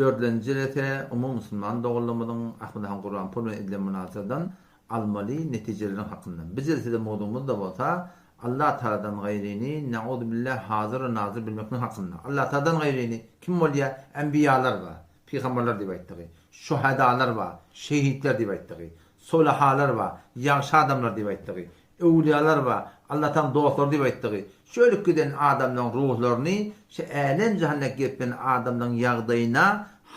Dördülenji jelese umumy musulman doganlarymyzyň Ahmet han Gurbanpur bilen edilen munazaradan almaly netijeleriň hakynda. Bu jelsede mowzugymyz-da bolsa Allah Tagaladan gaýryny nauzubbillah hazyr we nazyr bilmeklik hakynda. Allah Tagaladan gaýryny kim bolýar? Enbiýalar bar, pygamberler diýip aýtdygy. Şuhadalar bar, şehitler diýip aýtdygy. Solahalar bar, ýagşy adamlar diýip aýtdygy. Öwlüýalar bar, Allah Tagalaň dostlary diýip aýtdygy. Şu ölüp giden adamlaryň ruhlaryny şu älem-jahanda gezip ýören adamlaryň ýagdaýyna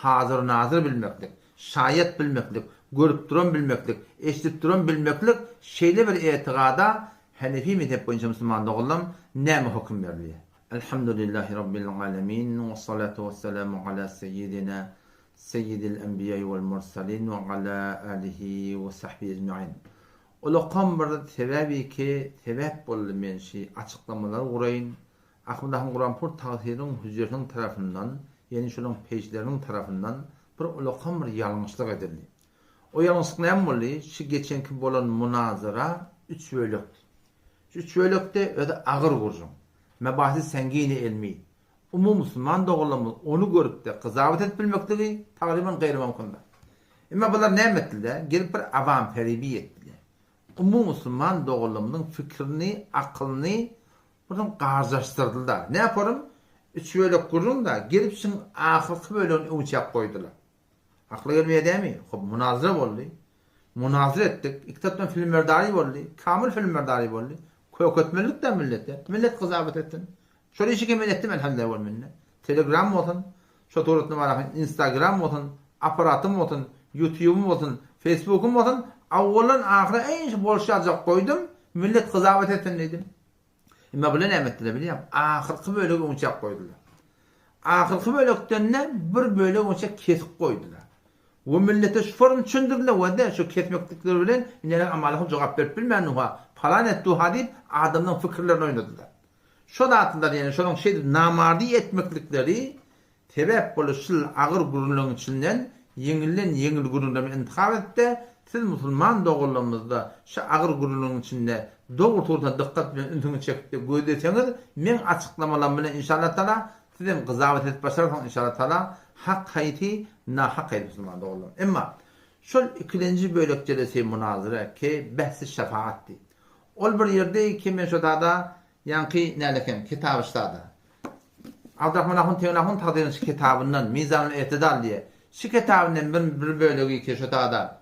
hazyr-nazyr bilmeklik. Şaýat bilmeklik, görüp duran bilmeklik, eşidip duran bilmeklik şeýle bir etigada Henefi mezhep boýunça musulman doganlarym näme höküm berilýär? Elhamdülillahi Rabbil alemin we salatu we selamu ala seyyidina seyyidil enbiýai wal mursalin we ala alihi we sahbihi ecmain. Ulakam bir sebäbiki sebäp boldy men şi açyklamalary guraýyn Ahmad Ahun Guranpur tagsyryň hüjresiniň tarapyndan, ýagny şolaryň peýçileriniň tarapyndan bir ulakan bir ýalňyşlyk edildi. O ýalňyşlyk näme boldy? Şu geçenki bolan munazara üç bölekdi. Şu üç bölekde özi agyr gürrüň. Mebahisi sengini elmi. Umumy musulman doganlarymyz ony görüp-de gyzawat edip bilmekligi tagryban gaýrymümkin zat. Emma bular näme etdiler? Gelip bir awamferibi etdiler. Umumy musulman doganlarymyzyň fikirini, akylyny Birden garjaşdyrdylar. Ne yaparym? Üç bölek gürrüň-da, gelip şuň ahyrky bölegini öňçäk goýdular. Akla gelmeýär dämi? Hop, munazara boldy. Munazara etdik. Iki tarapdan filmberdary boldy. Kamyl filmberdary boldy. Köketmelilik-dä millete. Millet gyzabat etsin. Şol işi hem men etdim elhamdülillah bol mende. Telegram bolsun, şo suratly baraky Instagram bolsun, apparatym bolsun, Ýutubym bolsun, Facebookym bolsun, awwaldan ahyra äýnşi bolşy ýaljak goýdum, millet gyzabat etsin diýdim. Emma bular näme etdiler bilýäňmi? Ahyrky bölegi öňçäk goýdular. Ahyrky bölekden-de bir bölegi öňçäk kesip goýdular. We millete şu form düşündirdiler we-de şu kesmeklikleri bilen ine Amalahyň jogap berip bilmän duha, palan et duha diýip adamlaryň pikirlerini oýnadylar. Şo zatlar ýagny şolaryň şeýdip namardy etmeklikleri Sebäp boldy şul agyr gürrüňleriň içinden ýeňilden ýeňil gürrüňlerimi intihap edipde, siz musulman doganlarymyzda şu agyr gürrüňleriň içinde dogry suratda dykgat bilen ünsüňizi çekipde gözleseňiz meň açyklamalarym bilen inşallah taala sizem gyzabat edip başarsyňyz inşallah taala hak haýsy nahak haýsy musulman doganlarym. Emma şol ikilenji bölek jelesi munazara ke behsi şefaatdy. Ol bir ýerde ki men şo zada Ýaňky näleken, kitabyşda-da. Abdyrahman ahun Tegin ahun Tazynyň şu kitabyndan, Mizanul Etidal diýe, şu kitabyndan bir bir bölegi ki şo-da-da,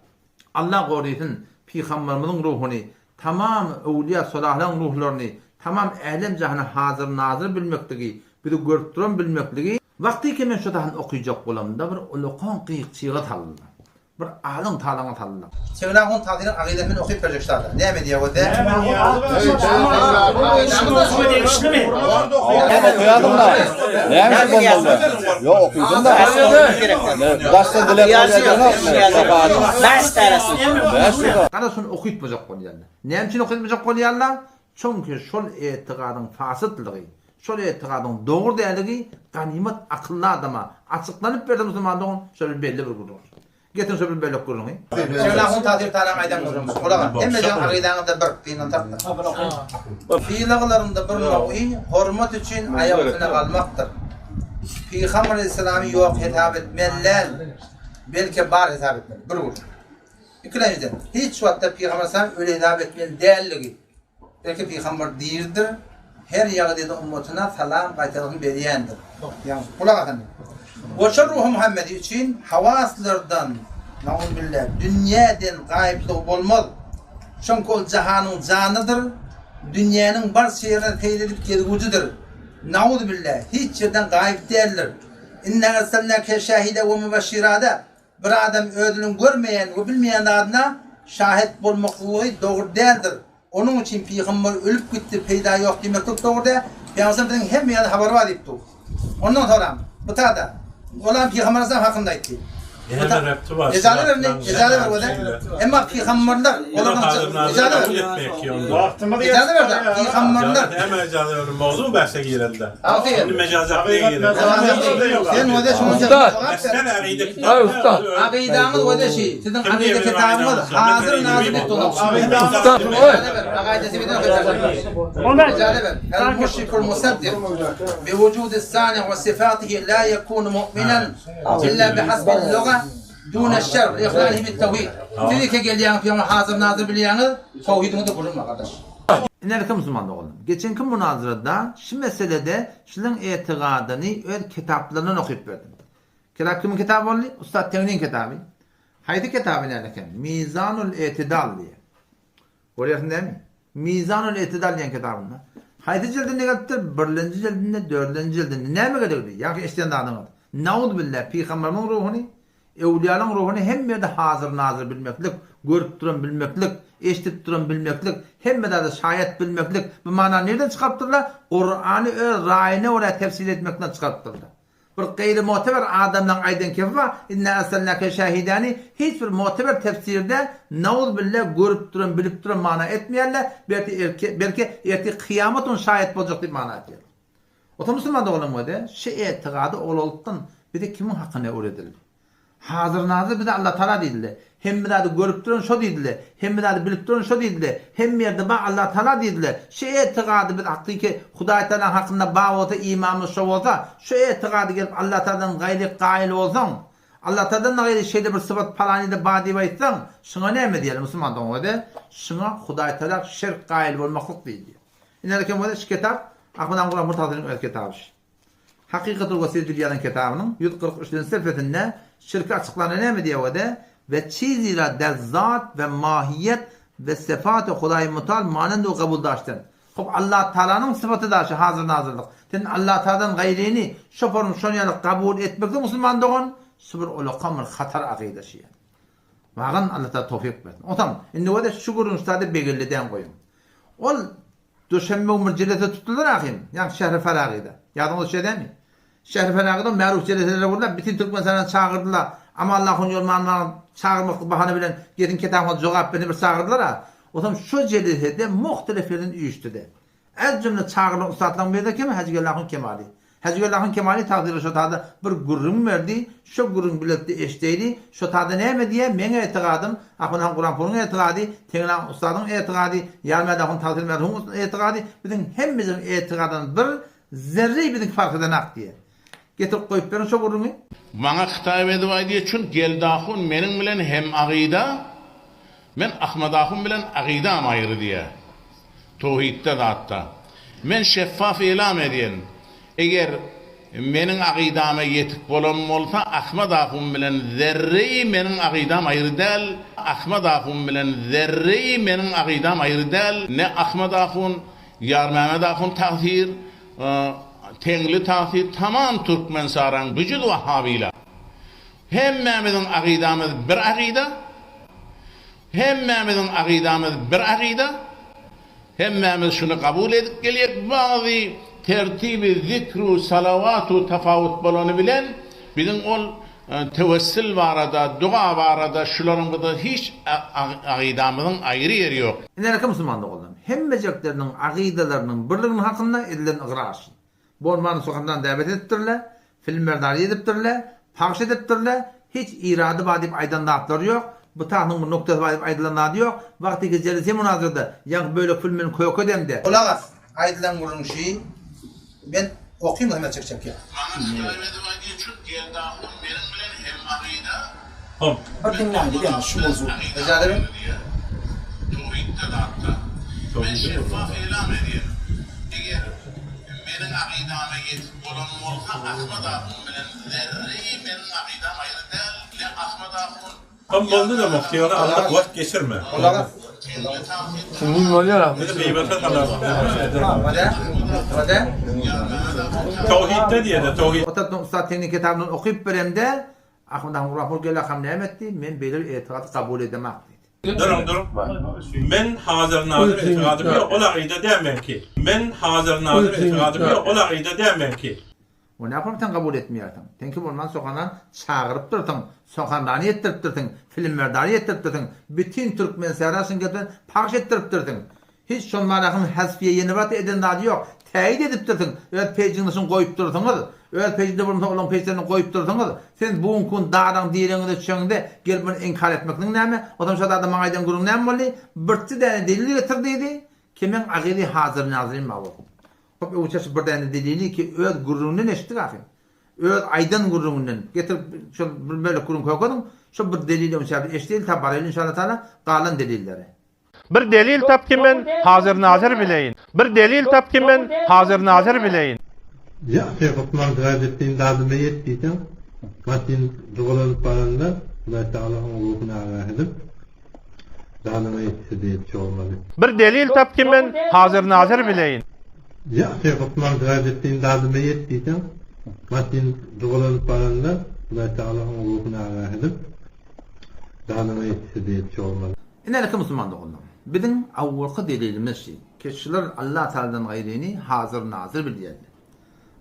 Allah gorysyn, pygamberimiziň ruhuny, tamam öwlüýä solahlaryň ruhlaryny, tamam älem-jahany hazyr-nazyr bilmekligi, bizi görüp duran bilmekligi, Wagty ki men şo dahyny okyjak bolamda bir ulakan gyk-çyga salyndy. Bir alyň talaňa saldylar. Çemen ahun tazynyň agyzam men okyp berjek şada. Näme diýýär o dä? Okaýardyň-da. Näme üçin bolmaly? Ýok, okydym-da. Daşdan diläp bolýar. Gara şony okytmajak bolýarlar. Näme üçin okytmajak bolýarlar? Çünki şol etigadyň fasytlygy, şol etigadyň dogry däligi ganymat akylly adama açyklanyp berse musulman dogan şol bir belli bir gürrüň. Getiriň şol bir bölek gürrüňi. Şeýle ahun Tazyr Talaň aýdan gürrüňi. Gulaga, hemmejegiň agydaňyzda bir, gynansak-da. Sylaglarynda bir nowy hormat üçin aýak üstüne galmakdyr. Pygamber aleýhissalamy ýok hesap etmeli däl, belki bar hesap etmeli. Bir gürrüň. Ikilenjiden, hiç wagtda Pygamber aleýhissalam öli hesap etmeli dälligi. Belki pygamber diridir, her ýagdaýda ummatyna salam gaýtargyny berýändir. Ýagny, gulak asyň. Goşa ruhy Muhammedi üçin hawaslardan, nauzubilla, dünýäden gaýyplygy bolmaz. Çünki ol jahanyň janydyr, dünýäniň barça ýerine seýil edip gezgüjidir. Nauzubilla, hiç ýerden gaýyp däldir. Inna erselnake şahide we mübeşşirada Bir adam özüniň görmeýän we bilmeýän zadyna şahet bolmaklygy dogry däldir. Onuň üçin pygamber ölüp gitdi, peýda ýok diýmeklik dogry däl. Pygamber biziň hemme ýerde habary bar diýip dur. Ondan soram, bu tada, olam pygamber aleyhisselam hakynda aýtdy. Ejaza ber indi, ejaza ber wede. Emma pygamberler, olaryň ejaza ber. Ejaza ber-de, pygamberler. Näme ejaza ber, mowzu bähse girende. Indi mejazat ne girende? Sen wede şoňa jogap ber. Agydaňyz wede şi, siziň agyda kitabyňyz hazyr nazyr etdi olar. Ejaza ber, agaýdasy bilen ejaza ber. El müşrikul musaddik bi wujudi sani we sifatihi la yekunu mu'minan Illa bihasbil luga dune şer li ihlalihi bit tawhid. Siz eke gelýäňiz pygamber hazyr nazyr bilýäňiz, tawhidiňizde gürrüň bar gardaş. Inerki musulman doganlarym, geçenki munazarada şu meselede şulaň etigadyny öz kitaplaryndan okyp berdim. Kitap kimiň kitaby boldy? Ussat Teňniň kitaby. Haýsy kitaby näme eken? Mizanul Etidal diýen. Görýärsiň dämi? Mizanul Etidal diýen kitabynda. Haýsy jildinde gelipdir? Birlenji jildinde, dördünji jildinde. Näme gerekdi? Ýaňky eşiden zadyňyz. Nauzubilla, pygamberimiň ruhuny, öwlüýalaryň ruhuny hemme ýerde hazyr-nazyr bilmeklik, görüp duran bilmeklik, eşidip duran bilmeklik, hemme zada şaýat bilmeklik. Bu manany nireden çykarypdyrlar? Kurany öz raýyna görä tefsir etmekden çykarypdyrlar. Bir gaýry muteber adamlaň aýdan kefi bar, Inna erselnake şahidani, hiç bir muteber tefsirde nauzbilla görüp duran, bilip duran mana etmeýärler, belki belki ertir kyýamat gün şaýat boljak diýip mana etýärler. Ota musulman doganlarym göde, şu etigady olalykdan bize kimiň hakyna öwredildi? Hazyr-nazyr bize Allatagala diýdile. Hemme zady görüp duran şo diýdile. Hemme zady bilip duran şo diýdile. Hemme ýerde bar Allatagala diýdile. Şu etigady biz hakyky Hudaýtagalaň hakynda bar bolsa imanymyz şo bolsa, şu etigady gelip Allatagaladan gaýry gaýyl bolsaň, Allatagaladan gaýry şeýle bir sypat palanyda bar diýip aýtsaň, şuňa näme diýeli musulman dogan öde? Şuňa Hudaýtagala şirk gaýyl bolmaklyk diýilýär. Ine eken bolsa şu kitap Ahmet Anguran Murtazynyň öz kitaby şu. Hakykatul Wesýet diýip ýazan kitabynyň 143-nji sefesinde şirki açyklanda näme diýýär wede, Ve çizi ra der zat ve mahiýet ve sefat-y Hudaýy Mutal manendu gabul daşten. Hop Allah Taalanyň sypaty daşy hazyr-nazyrlyk. Sen Allah Taaladan gaýryny şo form şon ýaly gabul etmekde musulman dogan şu bir ulakam bir hatar akyda şy. Magan Allah Taala towfyk bersin. Otam indi wede şu gürrüňi şu taýda begellidän goýuň. Ol Duşenbe gün bir jelese tutdular ahym, ýagny Şähri Faragyda. Ýadyňyza düşýär dälmi? Şähri Faragyda märuf jeleseler gurlap, bütin Türkmenistandan çagyrdylar. Amanullah hun Ýolmany çagyrmaklyk bahana bilen gelsin kitabyňyza jogap bersin bir çagyrdylar-a. Onsoň şo jelesede muhtelif ýerden üýşdüdi. Ez jümle çagyrylan ussatlaryň biri-de kim? Hajygeldi ahun Kemali. Hajygeldi ahun Kemali tagdyra şo tada bir gürrüň berdi. Şo gürrüňi bilelikde eşdeýli. Şo tada näme diýýär? Meň etigadym, Ahun han Guranpuryň etigady, Teňňe ussadyň etigady, Ýarmäd ahun Tagsyr merhumyň etigady, biziň hemmejigiň etigadymyz bir, zerre biziňki fark edenak diýýär. Getirip goýup beriň şo gürrüňi. Maňa hytaýyp edip aýdýar, çün Geldi ahun meniň bilen hem agyda, Men Ahmad ahun bilen agydam aýry diýýär. Towhidde zatda. Men şeffaf elam edýän. Eger meniň agydama ýetik bolan bolsa Ahmad ahun bilen zerreýi meniň agydam aýry däl, Ahmad ahun bilen zerreýi meniň agydam aýry däl, ne Ahmad ahun, Ýarmämmet ahun tagsyr, Teňli tagsyr, tamam Türkmensaraň büjüz wahhabylar. Hemmämiziň agydamyz bir agyda, Hemmämiziň agydamyz bir agyda, Hemmämiz şuny kabul edip gelýäk, bagzy tertibi zikru salawatu tafawut bolany bilen biziň ol tewessil barada, duga barada şularyň bizde hiç agydamyzyň aýry ýeri ýok. Inerki musulman doganlarym, hemmejekleriniň agydalarynyň birliginiň hakynda edilen ygrar. Bolmany suhandan däwet edipdirler, filmberdary edipdirler, pagş edipdirler, hiç irady bar diýip aýdan zatlary ýok, bu tagtyň bir noktasy bar diýip aýdylan zady ýok, wagtyky jelise munazarada ýaňky bölek filmini köke demde, Gulak as, aýdylan gürrüň şi, men okym hemme çek çekýär. Maňa hytaýyp edip aýdýar çün geldi ahun meniň bilen hem agyda. Hom. Bir diňläýli gel şu mowzugy. Ejaza ber. Towhidde zatda. Men şeffaf elam edýän. Eger meniň akydama ýetik bolan bolsa Ahmad ahun bilen zerre meniň akydam aýry däl. Ne Ahmad ahun. Hom boldy-da Mufti ýöne artyk wagt geçirme. Kim bolýar ahmet? Bizi gyýbata salarsyň. Towhidde diýede towhid. Otatdan ussat teňňe kitabyndan okyp beremde Ahmet ahun Gurbanpur geldi akam näme etdi? Men beýle bir etigady kabul edemak diýdi. Duruň duruň. Men hazyr nazyr etigadym ýok ol agyda däl meňki. Men hazyr nazyr etigadym ýok ol agyda däl meňki. O nähili sen kabul etmeýärsiň? Sen kim bolman Sohanan çagyrypdyrsyň, Sohanrany ýetdiripdirsiň, Filmberdary ýetdiripdirsiň, bütin Türkmensähra şuň gepden pagş etdiripdirsiň. Hiç şol marahyň hasbiýe ýene bir eden zady ýok. Täýit edipdirsiň, öz pejiňde şuny goýupdyrsyňyz. Öz pejinde bolmasa olaň pejlerinde goýupdyrsyňyz. Sen bu günki gün daraň diregiňde düşeňde gelip muny inkar etmekligiň näme? Onsoň şo zada maňa aýdan gürrüň näme boldy? Birçe däne delil getir diýdi. Kimiň agyzy hazyr nazyryn bar bolsun. Hop öwçeçi bir däne delili ki öz gürrüňinden eşitdik ahyryn. Öz aýdan gürrüňinden getirip şol bir bölek gürrüň kökediň. Şol bir delili öwçäp eşideli ta baraýly inşallah taala galan delilleri. Bir delil tap ki men hazyr-nazyr bileýin. Bir delil tap ki men hazyr-nazyr bileýin. Ýa şeýh Osman Syrajeddin dadyma ýet diýseň, maşyn jygylanyp baranda Hudaý Tagala oň ruhuny agah edip, dadyma ýetse-de ýetjek bolmaly. Bir delil tap ki men hazyr-nazyr bileýin. Ýa şeýh Osman Syrajeddin dadyma ýet diýseň, maşyn jygylanyp baranda Hudaý Tagala oň ruhuny agah edip, Dadyňa ýetse-de ýetjek bolmaly. Ineliki musulman doganlar! Biziň awwalky delilimiz şi, ki şular Allah Tagaladan gaýryny hazyr-nazyr bilýärler.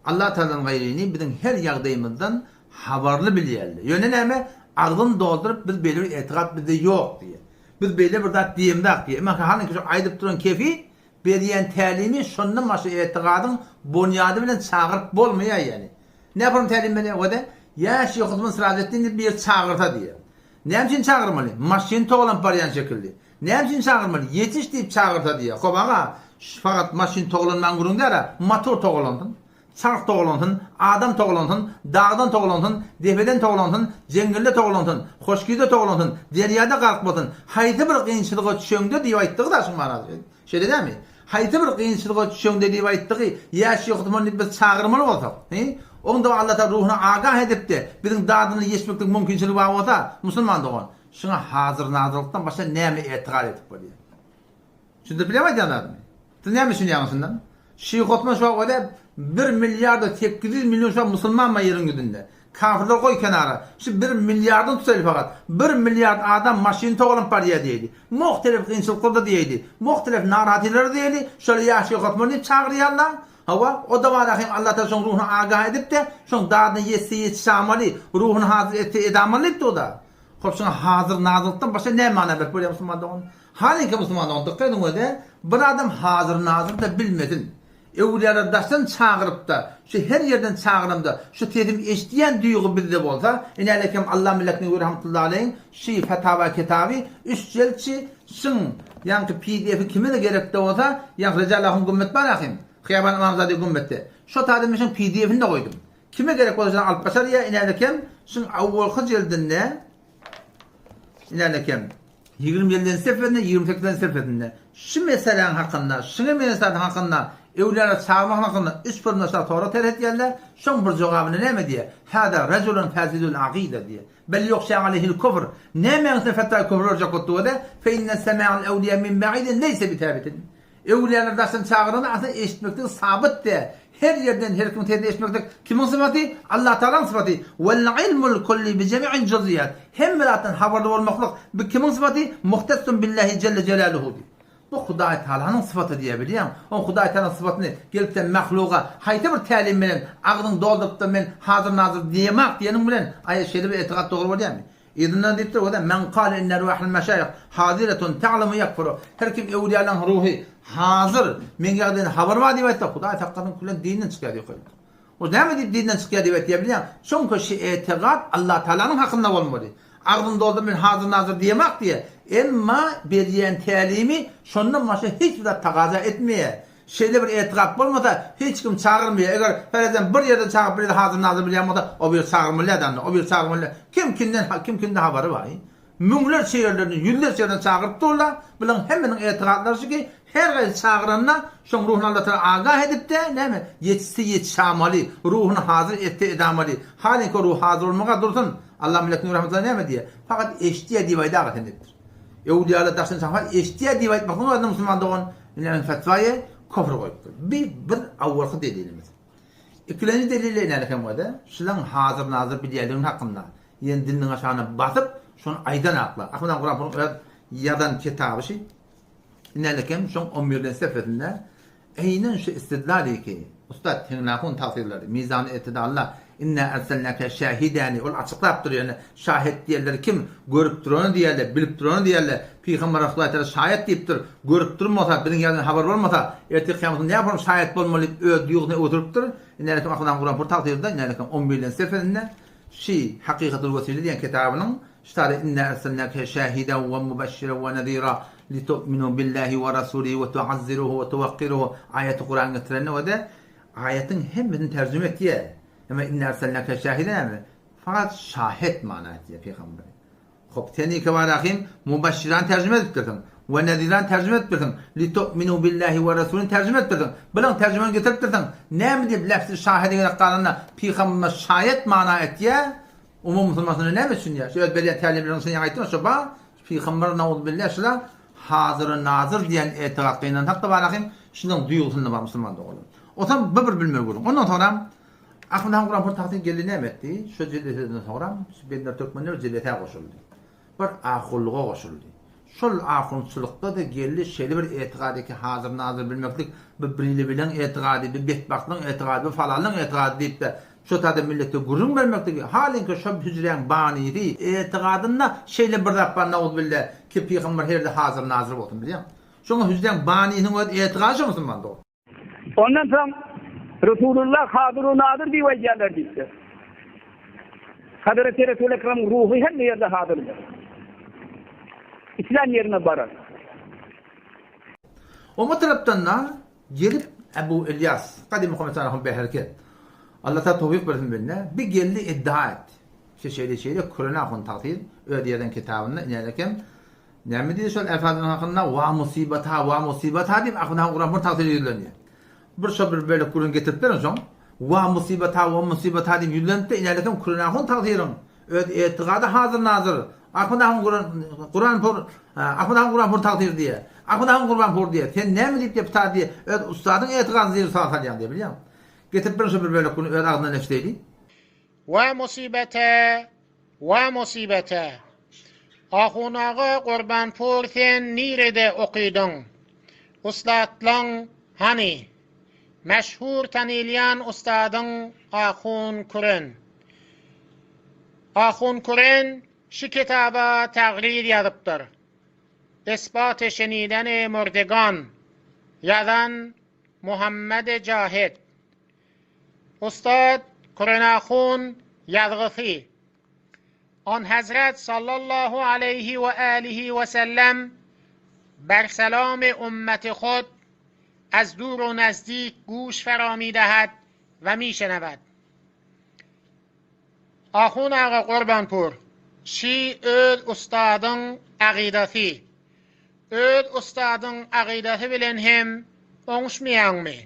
Allah Tagaladan gaýryny biziň her ýagdaýymyzdan habarly bilýärler. Ýöne näme, agzyny dolduryp biz beýle bir etikat bizde ýok diýýär. Biz beýle bir zat diýemzak diýýär. Emma halyňky şu aýdyp duran kefi, berýän tälimi şondan başga etikadyň bonýady bilen çagyryp bolmaýar ýäni. Näpurun tälim berýär o-da, Ýa şyh Osman Syrajeddin diýip biri çagyrsa diýýär. Näme üçin çagyrmaly? Maşyn togalanyp barýan şekilli. Näme üçin çagyrmaly? Ýetiş diýip çagyrsa diýýär. Hop aga, fakat maşyn togalanman gürrüň däl-ä, motor togalansyn, çarh togalansyn, adam togalansyn, dagdan togalansyn, depeden togalansyn, jeňňelde togalansyn, hoşgide togalansyn, derýada gark bolsun, haýsy bir kynçylyga düşeňde diýip aýtdygy-da şuň manasy. Şeýle dälmi? Haýsy bir kynçylyga düşeňde diýip aýtdygy, ýa şyh Osman diýip biz çagyrmaly bolsak, he? Onda Allah Tagala ruhuny agah edip-de, biziň dadyna ýetmeklik mümkinçiligi bar bolsa, musulman dogan, şuňa hazyr-nazyrlykdan başga näme etikat edip bolýar? Düşündirip bilýärmi aýdýan zadymy? Siz näme düşünýäňiz şundan? Şyh Osman şu wagt öde bir milliarda 800 million şu wagt musulman bar ýeriň ýüzünde. Kafirleri goý kenara. Şu bir milliardyny tutaýly fakat. Bir milliard adam maşyny togalanyp barýar diýeli. Muhtelif kynçylyklarda diýeli. Muhtelif narahatylary diýeli. Şolar ýa Şyh Osman diýip çagyrýarlar. Hawa, o-da bar ahim Allah Tagala şoň ruhuny agah edip-de, şoň dadyna ýetse ýetişamaly, ruhuny hazyr etse edamaly diýipdi o-da. Hop şoňa hazyr-nazyrlykdan başga näme mana berip bolýar musulman dogan? Halyňky musulman dogan dykgat ediň öde, bir adam hazyr-nazyr-da bilmesin. Öwlüýalar daşdan çagyrypda, şu her ýerden çagyramda, şu sesim eşidýän duýgy bizde bolsa, inälekem Allah milletine göre rahmetullahi aleýhiň şy fetawa kitaby üç jeltçi şyň ýaňky pdf-i kime-de gerekde bolsa, ýaňky Rejaly ahun gümmet bar ahym, Hyýaban Ymamzade gümmetde. Şo taýda men şyň pdf-ini-de goýdum. Kime gerek bolsa şony alyp başarýa inälekem şyň awwalky jildinde inälekem 27-nji sefesinde 28-nji sefesinde şu meseläň hakynda şuňa meňzeş zadyň hakynda öwlüýalar çagyrmak hakynda üç bölümde şa sorag terh etýärler şoň bir jogabyny näme diýýär hada rajulun fasidul akyda diýýär bel ýokşa aleyhil kufr nämäň üstüne fetwa küfür berjek bolupdy wede fe inne sema'al ewliýa min ba'idin leýse bithabitin Öwlüýäler daşdan çagyranda asla eşitmeklik sabyt däl. Her ýerden her kimiň sesini eşitmeklik kimiň sypaty? Allatagalaň sypaty. Wal ilmul kulli bi jemi'il juz'iýat. Hemme zatdan habarly bolmaklyk bu kimiň sypaty? Muhtessun billahi jelle jelaluhu diýip. Bu Hudaý Tagalanyň sypaty diýýär bilýäňmi? Oň Hudaý Tagalanyň sypatyny gelip sen mahluga haýsy bir tälim bilen agzyňy doldurypda men hazyr-nazyr diýemak diýeniň bilen aýa şeýle bir etikat dogry bolýarmy? Yzyndan diýipdir, O-da, Men kale inne erwahal meşaýyh haziretun ta'lemu ýekfuru. Her kim öwlüýalaryň ruhy hazyr, meň ýagdaýymdan habary bar diýip aýtsa, Hudaý saklasyn külen dinden çykýar diýip goýupdyr. O näme diýip dinden çykýar diýip aýtýar bilýäňmi? Çünki şu etigat Allatagalanyň hakynda bolmaly. Agzyny dolduryp men hazyr-nazyr diýemak diýýär. Emma berýän tälimi şondan başga hiç bir zat tagaza etmeýär. Şeýle bir etikat bolmasa, hiç kim çagyrmaýar. Eger, ferezem, bir ýerden çagyryp bir ýerde hazyr-nazyr bilýän bolsa, o bir çagyrmaly däl-de, o bir çagyrmaly däl. Kim kimden, kim kimden habary bar? Müňlerçe ýerlerden, ýüzlerçe ýerden çagyryp durlar. Bularyň hemmesiniň etikatlary şu ki, her haýsy çagyranda, şoň ruhuny Allatagala agah edip-de, näme, ýetişse ýetişamaly, ruhuny hazyr etse edamaly. Halyňky ruh hazyr bolmaga dursun. Allah Melek Nurahmetullah näme diýýär? Fakat eşidýär diýip aýdaga sen diýipdir. Öwlüýalar daşyny çaňsa eşitýär diýip aýtmaklygyň özüne musulman dogan bilen fetwaýy kofr goýupdyr. Bi bir awwalky delilimiz. Ikilenji delil näle hem bolsa, şulaň hazyr-nazyr bilýändiginiň hakynda, ýene diliniň aşagyna basyp, şony aýdan aklar. Ahmet han Kuranpuryň öz ýazan kitaby şi. Näle hem şoň on birden sefesinde eýnen şu istidlal ki. Ussat Teňňahun tagsyýrlary, Mizany Etidalda, Inna erselnake şähidäni, ol açyklapdyr, ýöne şahet diýenleri kim, görüp durany diýerler, bilip durany diýerler, Pygamber Hudaý Tagala şaýat diýipdir, görüp durmasa, biziň ýazan habar bolmasa, ertir kyýamatda näme bolup şaýat bolmaly diýip öz duýgusyna öwsüripdir. Inälekem Ahmet han Guranpur tagsyýrynda, inälekem on birlenji sefesinde şi Hakykatul Wesile diýen kitabynyň şu taýda Inna erselnake şähiden we mubeşşiren we nezira litu'minu billahi we rasulihi we tuazziruhu we tuwakkiruhu aýaty Kuran getirende we-de aýatyň hemmesini terjime etýär. Emma Inna erselnake şähiden näme? Fakat şahet mana etýär pygamberi. Hop, sen ýeke barahym mubeşşiran terjime edipdirsiň, we neziran terjime edipdirsiň, litu'minu billahi we rasulini terjime edipdirsiň. Bilaň terjimeni getiripdirsiň. Näme diýip lefzi şahide gerek galanda pygamberimiz şaýat mana etýär? Umumy musulman şunda näme düşünýär? Şu öz berýän tälimleriň içinde ýaňy aýtdym, şo bar. Pygamber nauzubilla şular hazyr nazyr diýen etigat gynansak-da barahym şulaň duýgusynda bar musulman doganlar. Otam bu bir bilmeli gürrüň. Ondan soňram Ahmet han Guranpur tagta geldi näme etdi? Şo jelleseden soňram şu bender türkmenler jellesä goşuldy. Bir ahunlyga goşuldy. Şol ahunçylykda-da geldi şeýle bir etigady ki hazyr nazyr bilmeklik bu birili bileň etigady, bu betbagtlyň etigady, bu falanlyň etigady diýip-de şo taýda millete gürrüň bermekligi halyňky şo hüjräň banysy etigadynda şeýle bir zat bar nauzubilla ki pygamber her ýerde hazyr nazyr bolsun bilýäňmi? Şoňa hüjräň banysynyň öz etigady şo musulman dogry. Ondan soň Resulullah hazyr-u nazyr diýip aýdýarlar diýipdir. Hazreti Resul Ekremiň ruhy hemme ýerde hazyrdyr. Islän ýerine barar. Oňa tarapdan-da gelip Ebu Ylýas, Gadymy Muhammet sallallahu behereket. Allah Taala towfyk bersin bende, bir geldi iddia etdi. Şe şeýle şeýle Kurana ahun tagsyr öz ýazan kitabynda inälekem Näme diýdi şol älfazyň hakynda wa musybata wa musybata diýip ahun han Kuran bir tagsyra ýüzlenýär. Bir şo bir bölek gürrüň getirip beriň şoň. Wa musybata wa musybata diýip ýüzlenipdi inälekem Kuran ahun tagsyryň öz etigady hazyr nazyr ahun ahun Kuran Kuran pur ahun ahun Kuran pur tagsyr diýýär. Ahun ahun Gurban pur diýýär. Sen näme diýip deputat diýýär. Öz ussadyň etigadyny zir sal salýaň diýýär bilýäňmi. Getirip beriň şo bir bölek gürrüň öz agzyndan eşdeýli. Wa musybata Wa musybete! Ahun aga Gurbanpur sen nirede okydyň? Ussatlaň hany? Meşhur tanylýan ussadyň Ahun Küren. Ahun Küren şi kitaba tagryr ýazypdyr. Isbaty şenideni murdegan ýazan Muhammedi Jahed. Ussat Kürenahun ýazgysy. On Hazret sallallahu aleýhi we älihi we sellem ber selamy ummeti hud az dur u nazdik guş fera midehad we mişenewed. Ahun aga Gurbanpur, şi öz ustadyň agydasy. Öz ustadyň agydasy bilen hem oňuşmaýaňmy?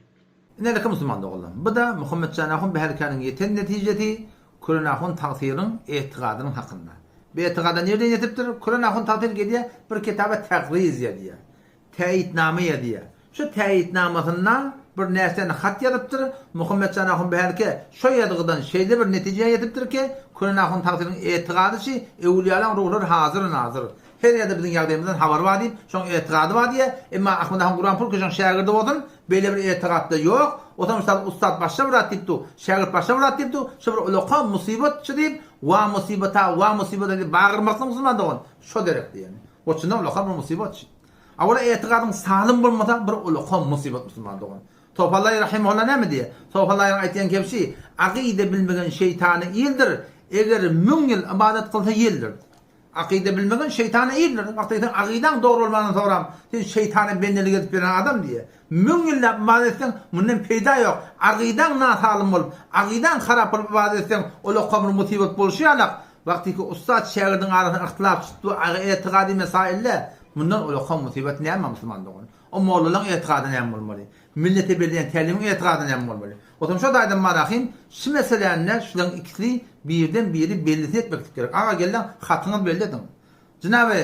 Ineleki musulman doganlar, bu-da Muhammetjan ahun Bäherkäniň ýeten netijesi Küren ahun tagsyryň etigadynyň hakynda. Bu etigada nirden ýetipdir? Küren ahun tagsyr gelýär, bir kitaba tagriz ýazýar. Täýitnama ýazýar. Şu täýitnamasynda bir närseni hat ýazypdyr. Muhammetjan ahun Bäherke şo ýazgydan şeýle bir netijä ýetipdir ki, Küren ahun tagsyryň etigady şi, öwülýalaň ruhlary hazyr-nazyr. Her ýerde biziň ýagdaýymyzdan habary bar diýip, şoň etigady bar diýýär. Emma Ahmet ahun Guranpur ki şoň şägirdi bolsun, beýle bir etigatda ýok. Otam ştal ussat başga bir zat diýip dur, şägirt başga bir zat diýip dur. Şu bir ulakan musybat şu diýip, wa musybata, wa musybata diýip bagyrmaklyk musulman dogan, şo derek diýeni. O çyndan ulakan bir musybat şu. A ola etigadyň salym bolmasa bir ulakan musybat musulman dogan. Sofallaý rahimahulla näme diýýär? Sofallaýyň aýtýan kebşi, Akyda bilmegen şeýtana ildir, eger müň ýyl ybadat kylsa ýeldir. Akyda bilmegen şeýtana ildir. Wagty sen akydaň dogry bolmandan soňram sen şeýtana bendelik edip ýören adam diýýär. Müň ýyllap ybadat etseň mundan peýda ýok. Akydaň nasalym bolup, akydaň harap bolup ybadat etseň ol okamly musybat bolşy ýalak. Wagtyky ussat şägirdiň arasynda yhtylaf çykdy etigady mesailde mundan ulakam musybat näme musulman dogan. O mollalaň etigady näme bolmaly? Millete berilýän tälimiň etigady näme bolmaly? Otam şo taýdan marahym şu meseläni şulaň ikisi birden biri bellisini etmeklik gerek. Aga geldiň hatyňyz belli ediň. Jynaby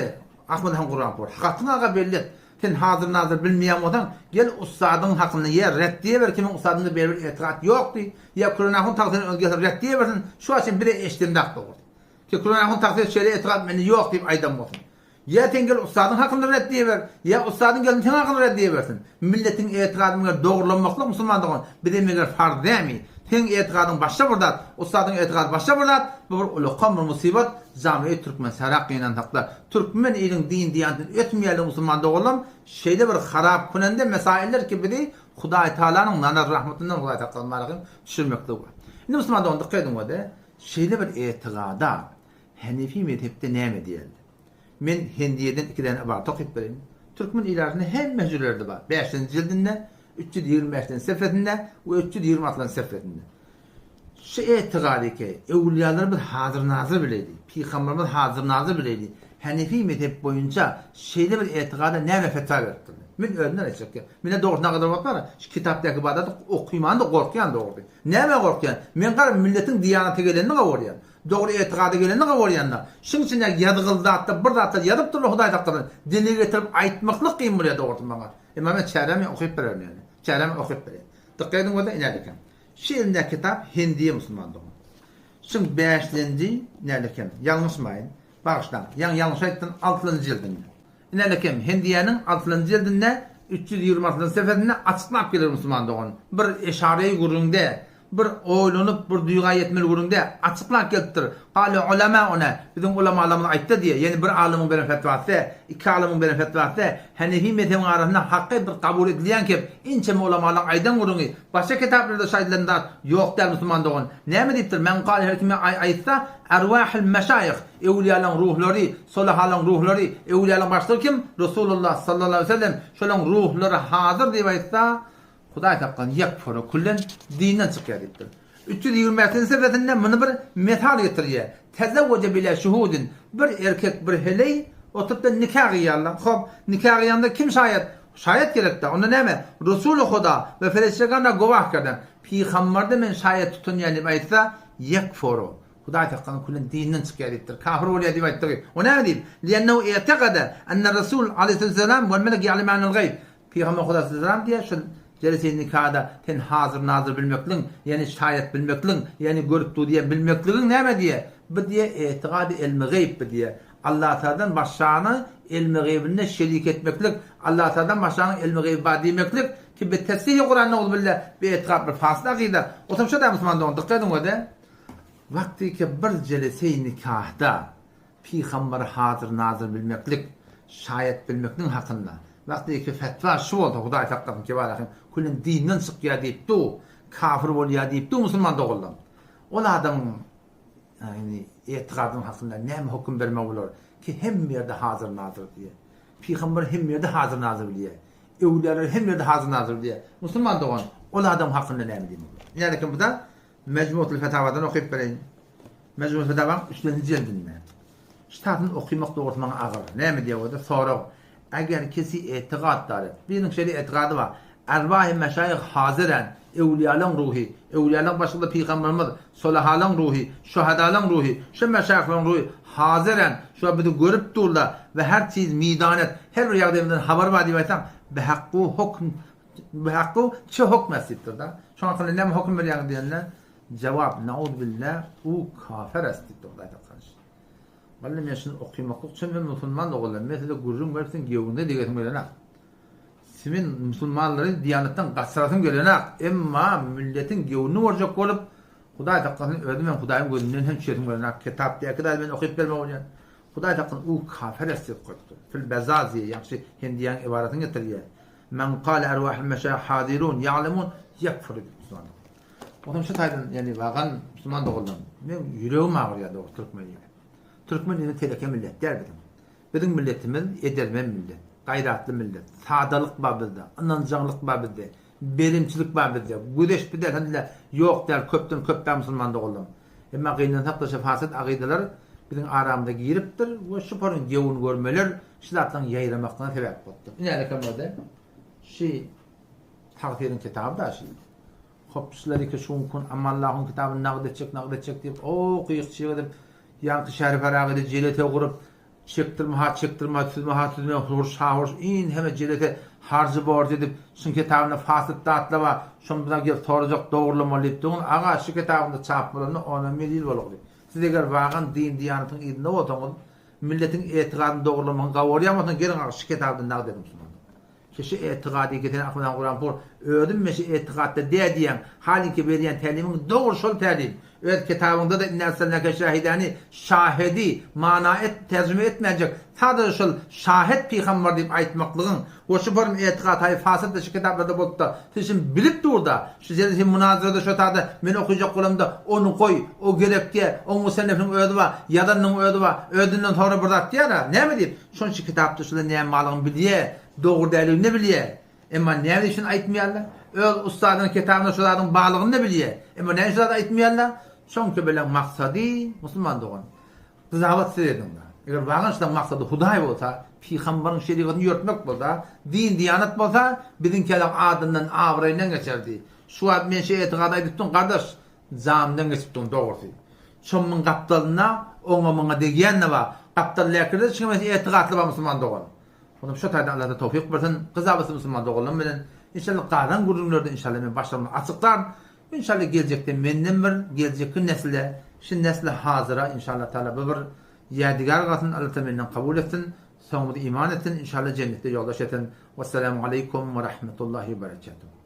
Ahmet han Gurbanpur hatyňy aga belli et. Sen hazyr nazyr bilmeýän bolsaň gel ussadyň hakynda ýa retdiýe ber kimiň ussadynda beýle bir etigat ýok diý. Ýa Küren ahun tagsyny özi gelse retdiýe bersin. Şu wagt çenli bize eşidemzok dogrusy. Ki Küren ahun tagsyny şeýle etigat mende ýok diýip aýdan bolsun. Ýa sen gel ussadyň hakyny ret diýeber, ýa ussadyň gelsin seň hakyny ret diýebersin. Milletiň etigadyny meger dogrulanmaklyk musulman dogan bize meger farz dämi? Seň etigadyň başga bir zat, ussadyň etigady başga bir zat, bu bir ulakan bir musybat, jamiýet türkmen särak gynansakda türkmen iliň din diýanetini ötmeýärler musulman doganlarym şeýle bir harap künende mesailler ki bizi Hudaý Tagalanyň nazar rahmatyndan Hudaý saklasyn barahym düşürmeklik bar. Indi musulman dogan dykgat ediň wede şeýle bir etigada Henefi mezhepde näme diýildi? Men Hendiýeden iki däne ybarat okyp bereýin. Türkmen ilatynda hemme hüjrelerde bar. Bäşinji jildinde, 325-nji sefesinde we 326-njy sefesinde. Şu etigadyky, öwülýalarymyz hazyr-nazyr bileýdi, pygamberimiz hazyr-nazyr bileýdi. Henefi mezhep boýunça şeýle bir etigada näme fetwa beripdirler? Men özümden aýtjak. Mende dogrusy nagadyr wagt bar. Şu kitapdaky ybadaty okymanda gorkýan dogrusy. Nämä gorkýan? Men gara milletiň diýanata gelenini gawarýan. Dogry etigada gelenini gawarýanda. Şuň içindäki ýazgyly zatda bir zatlar ýazypdyrlar Hudaý saklasyn. Dile getirip aýtmaklyk kyn bolýar dogrusy maňa. Emma men çäräm ýok okyp bererin ýöne. Çäräm ýok okyp bereýin. Dykgat ediň bolsa inäli eken. Şu elimdäki kitap Hendiýe musulman dogan. Şuň bäşlenji näle eken. Ýalňyşmaýyn. Bagyşlaň. Ýaňy ýalňyş aýtdym altynjy jildinde. Inälekem, Hendiýäniň altynjy jildinde, 326-njy sefesinde açyklap geler musulman dogan. Bir eşareýi gürrüňde, bir oýlanyp, bir duýga ýetmeli gürrüňde, açyklap gelipdir. Gale ulemauna, biziň ulamalarymyz aýtdy diýe, ýagny bir alymyň beren fetwasy, iki alymyň beren fetwasy, Henefi mezhebiň arasynda haky bir kabul edilýän kep, inçeme ulamalaryň aýdan gürrüňi, başga kitaplarda şu aýdylan zat ýok däl musulman dogan. Näme diýipdir, Men gale her kime aýtsa, erwahil meşaýyh, Öwlüýalaryň ruhlary, solahalaryň ruhlary, öwlüýalaryň başlygy kim? Resulullah sallallahu aleýhi we sellem, şolaryň ruhlary hazyr diýip aýtsa, Hudaý saklasyn, ýekfuru küllen, dinden çykýar diýipdir. 325-nji sefesinde muny bir mesal getirýär. Tezewweje bila şuhudin, bir erkek bir heleý oturyp-da nika gyýarlar. Hop, nika gyýanda kim şaýat? Şaýat gerek-dä. Onda näme? Resuly Huda we perişdegan-da gowah kerden. Pygamber-de men şaýat tutunýan diýip aýtsa, ýekfuru. Hudaý saklasyn küllen dinden çykýar diýipdir. Kafir bolýar diýip aýtdygy. O näme diýip? Liennehu i'tekade enne Resul aleýhisselam wel melek ýa'lemanel gaýb. Pygamber Hudaý sallam diýýär şol jelese nikada sen hazyr nazyr bilmekligiň, ýagny şaýat bilmekligiň, ýagny görüp dur diýen bilmekligiň näme diýýär? Bu diýýär i'tikady elmi gaýb bu diýýär. Allatagaladan başgany elmi gaýbynda şerik etmeklik, Allatagaladan başganyň elmi gaýby bar diýmeklik ki bi tesdihi Kuran nowzubillah bi i'tikad bir fasyt akyda. Otam şo-da musulman dogan dykgat ediň öde. Wagtyky bir jeleseý nikahda pygambary hazyr-nazyr bilmeklik, şaýat bilmekligiň hakynda wagtyky fetwa şu bolsa Hudaý saklasyn kebarahyň külün dinden çykýar diýip du, kafir bolýar diýip du musulman doganlarym. Ol adamyň ýagny etigadynyň hakynda näme höküm bermek bolar ki hemme ýerde hazyr-nazyr diýýär. Pygamber hemme ýerde hazyr-nazyr bilýär. Öwlüýalar hemme ýerde hazyr-nazyr bilýär. Musulman dogan ol adamyň hakynda näme diýmek bolar? Nälekin bu da Mejmuatul Fetawadan okyp bereýin. Mejmuatul Fetawaň üçlenji jildinde. Şu taýsyny okymak dogrusy maňa agyr. Näme diýýär o ýerde? Sorag, Eger kesi etigat daret. Biriniň şeýle etigady bar. Erwahy meşaýyh haziren, öwlüýalaň ruhy, öwlüýalaň başlygy pygamberimiz, solahalaň ruhy, şöhedalaň ruhy, şu meşaýyhlaryň ruhy haziren, şu bizi görüp durlar we her çiz midanet, her bir ýagdaýymyzdan habary bar diýip aýtsaň, bihakku hukm Bihakku çe hokm est diýipdir-de. Şoň hakynda näme hokm berýäňiz diýende, jawap, Nauzubilla, u kafir est diýipdir Hudaý saklasyn. Walla men şuny okymaklyk üçin men musulman ogullar, men size gürrüň berip siziň gewüňize degesim gelenak. Men musulmanlary diýanatdan gaçyrasym gelenak. Emma milletiň gewünini görjek bolup, Hudaý saklasyn özüm hem Hudaýyň gözünden hem düşesim gelenak. Kitapdaky zady men okyp bermek bolýan. Hudaý saklasyn u kafir est diýip goýupdyr. Fil Bezazi, ýagşy Hendiýäň ybaratyny getirýär. Men kale erwahul meşaýih hazirun ýa'lemun ýekfur diýip musulman. Onsoň şu taýdan ýagny wagan musulman doganlarym meň ýüregim agyrýar dogry türkmen ili. Türkmen ili teleke millet däl biziň. Biziň milletimiz edermen millet, gaýratly millet, sadalyk bar bizde, ynanjaňlyk bar bizde, berimçilik bar bizde, güzeş bizde elhamdülillah ýok däl köpden köp bar musulman doganlarym. Emma gynansak-da şu fasyt agydalar biziň aramyza giripdir we şu poruň gewün görmeler şu zatlaryň ýaýramaklygyna sebäp bolupdyr. Ine älekemlerde şu tagsyryň kitaby da şu. Hop şular iki şu gün Amallahyň kitabyny nagt etjek, nagt etjek diýip, o gyýyk-çyýyk edip, ýaňky şähri-faragyda jelese gurup, Çekdirme ha çekdirme süzme ha süzme hurş ha hurş in heme jelese harjy borjy edip şuň kitabynda fasyt zatlar bar şony bizden gelip sorajak dogrulamaly diýip durun aga şu kitabynda çap bolanyna onam ýyl bolugdy siz eger wagan din diýanatyň yzynda bolsaňyz. Milletiň etigadyny dogrulamagyny gawarýan bolsaň geliň aga şu kitabda nagt ediň şuny. Şu şu etigady getiren Ahmet han Guranpur özüm men şu etigatda dä diýýäň halinki berýän tälimiň dogry şol tälim. Öz kitabyňda-da inna erselnake şahidäni şahedi mana et terjime etmänjek sadaja şol şahet pygambar diýip aýtmaklygyň we şu form etigathaýy fasyt-da şu kitaplarda bolupda siz şuny bilip durda şu jelde sen munazarada şo tada men okyjak bolamda ony goý o gerek diýä oň musannefiniň özi bar ýazanynyň özi bar özünden soňra bir zat diýär-ä näme diýip şonça kitapda şular näme barlygyny bilýä dogry däldigini-de bilýä Emma näme üçin aýtmaýarlar? Öz ussadynyň kitabynda şu zadyň barlygyny-da bilýär. Emma näme üçin zady aýtmaýarlar? Şoňki bilen maksady, musulman dogan, gyzabat siz ediň-de. Eger wagan şylaň maksady Hudaý bolsa, pygambaryň şerigatyny ýörtmek bolsa, din-diýanat bolsa, biziňkiler adyndan, abraýyndan geçerdi. Şu wagt men şu etigady aýdypdym, gardaş, jamdan geçipdim dogrusy. Çommuň gapdalynda oňa-muňa degýän-de bar. Gapdaldakylar içiňe etigatly bar musulman dogan. Olam şo taýda Allada towfyk bersin gyzabysy musulman doganlarym bilen inşallah galan gürrüňlerde inşallah men başlygymy açyklaryn inşallah geljekde menden bir geljekki nesle şu nesli hazyra inşallah taala bu bir ýadigar galsyn Alla taala menden kabul etsin soňumyzy iman etsin inşallah jennetde ýoldaş etsin Wessalamu aleýkum we rahmetullahi we berekatuh.